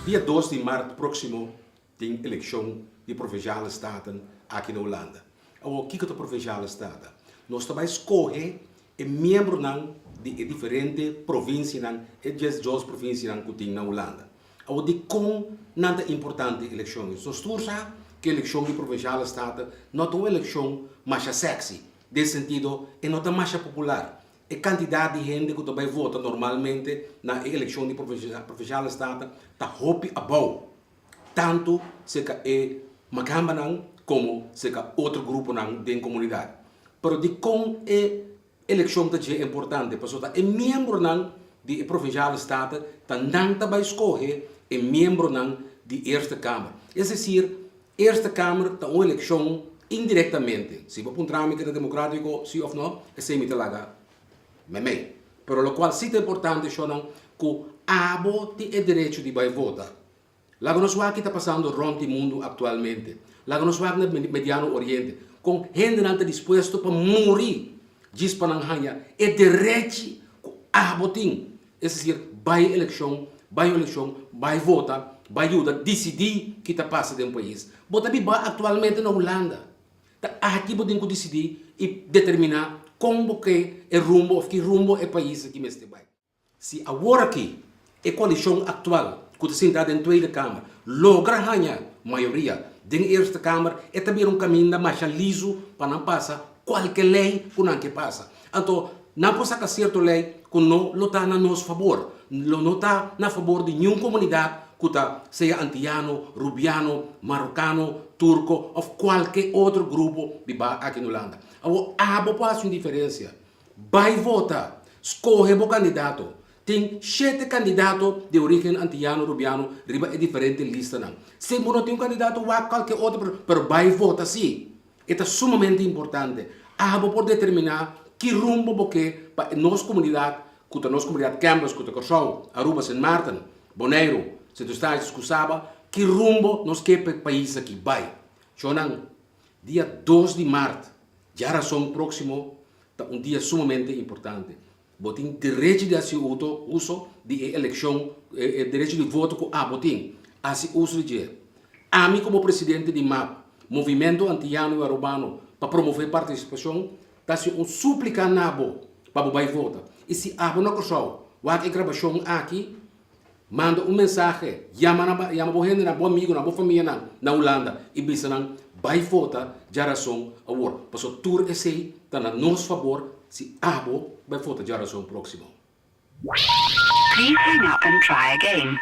Dia dos di mart próksimo tin elekshon di Provinciale Staten aki na Hulanda. Awor kiko ta Provinciale Staten? Nos ta bai skohe e miembronan di e diferente provinsianan, e diesdos provinsianan ku tin na Hulanda. Awor dikon nan ta importante e elekshon? Nos tur sa ku e elekshon di Provinciale Staten no ta un elekshon masha sexy, den sentido e no ta masha popular. E kantidat di hende ku ta bai vota normalmente na e elekshon di Provinciale Staten ta hopi abou, tantu serka e makambanan komo serka otro gruponan den komunidat. Pero dikon e elekshon ta dje importante? Pasobra ta e miembronan di e Provinciale Staten ta nan ta bai skohe e miembronan di Eerste Kamer. Es desir, Eerste Kamer ta un elekshon indirektamente. Si bo puntra mi ke ta demokratiko si òf no, esei mi ta laga meimei. Pero lokual si ta importante shonnan ku abo tin e derecho di bai vota. Laga nos wak ki ta pasando rònt di mundu aktualmente. Laga nos wak na Mediano Oriente kon hendenan ta dispuesto pa muri djis pa nan haña e derechi ku abo tin. Es desir, bai elekshon, bai un elekshon, bai vota, bai yuda disidí ki ta pasa den pais. Bo ta biba aktualmente na Hulanda. Ta aki bo tin ku disidí i determiná kon bo ke e rumbo òf ki rumbo e pais aki mester bai. Si awor aki e koalishon aktual ku ta sintá den Tweede Kamer logra haña mayoria den Eerste Kamer, e ta bira un kaminda masha lizu pa nan pasa kualke lei ku nan ke pasa. Anto nan por saka sierto lei ku no lo ta na nos fabor, lo no ta na fabor di niun komunidat ku ta sea antiano, rubiano, marokano, turko òf kualke otro grupo bibá aki na Hulanda. Awor abo por hasi un diferensia. Bai vota! Skohe bo kandidato! Tin shete kandidato di orígen antiano, rubiano riba e diferente listanan. Si bo no tin un kandidato wak kualke otro pero bai vota sí! E ta sumamente importante. Abo por determiná ki rumbo bo ke pa e nos komunidat, ku ta nos komunidat Campbell's, ku ta Kòrsou, Aruba, Sint Maarten, Boneiru, Sint Eustatius ku Saba, ki rumbo nos ke pa e pais aki bai. Shownan, dia dos di mart, djarason próksimo, ta un dia sumamente importante. Bo tin derechi di hasi uto, uso, di e elekshon, e derechi di voto ku abo tin. Hasi uso di dje. Ami komo presidente di map, Movimento Antiyano i Arubano pa Promové Partisipashon, ta hasi un súplika na bo pa bo bai vota. I si abo na Kòrsou wak e grabashon aki, Manda un mensahe, yama nan, yama bo hendenan, bo amigunan, bo famianan na Hulanda i bisa nan bai vota djarason awor, pasobra tur esei ta na nos fabor si abo bai vota djarason próksimo. Please hang up and try again.